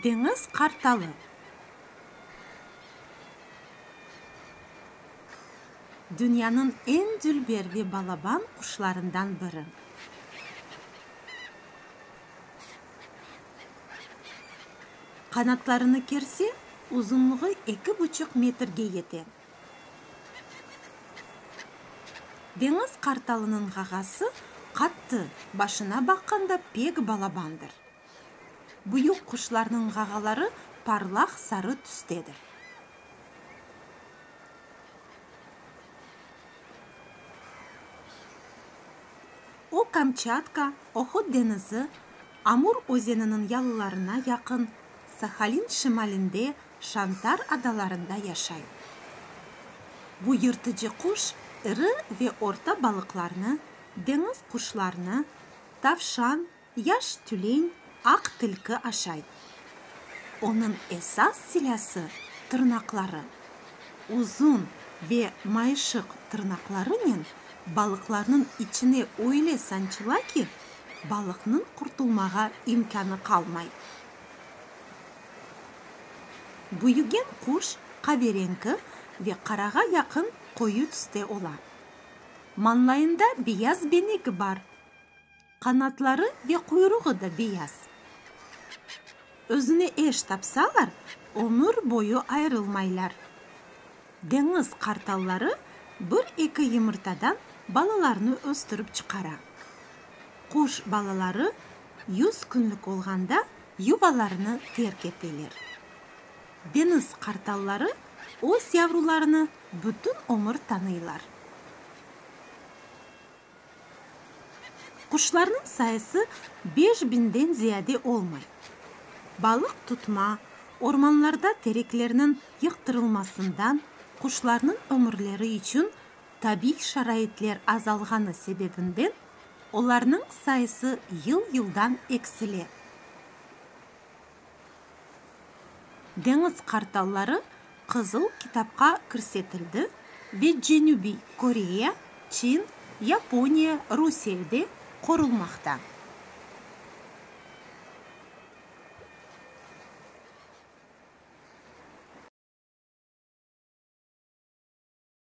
Deñiz qartalı. Dünyanıñ eñ dülber ve balaban quşlarından biri. Qanatlarını kerse, uzunlığı eki buçuq metrge yete. Deñiz qartalınıñ ğağası qattı, başına baqqanda pek balabandır. Büyük quşlarnıñ ğağaları parlaq sarı tüstedir. O, Kamçatka, Ohot deñizi, Amur özeniniñ yalılarına yaqın Sahalin şimalinde Şantar adalarında yaşay. Bu yırtıcı quş iri ve orta balıqlarnı, deñiz quşlarını, tavşan, yaş tülen, aq tilki aşay. Onıñ esas silâsı, tırnaqları. Uzun ve mayışıq tırnaqlarınen balıqlarnıñ içine öyle sançıla ki, balıqnıñ qurtulmağa imkânı qalmay. Büyügen quş qaverenki ve qarağa yaqın qoyu tüste ola. Mañlayında beyaz benegi bar. Qanatları ve quyruğı da beyaz. Özüne eş tapsalar, ömür boyu ayırılmaylar. Deñiz qartalları bir-eki yımırtadan balalarını östürip çıqara. Quş balaları 100 künlük olğanda yuvalarını terk eteler. Deñiz qartalları öz yavrularını bütün ömür tanıylar. Quşlarnıñ sayısı beş biñden ziyade olmay. Balıq tutma, ormanlarda tereklerniñ yıqtırılmasından quşlarnıñ ömürleri içün tabiiy şaraitler azalğanı sebebinden olarnıñ sayısı yıl-yıldan eksile. Deñiz qartalları Qızıl kitapqa kirsetildi ve Cenübiy Koreya, Çin, Yaponiya, Rusiyede qorulmaqta.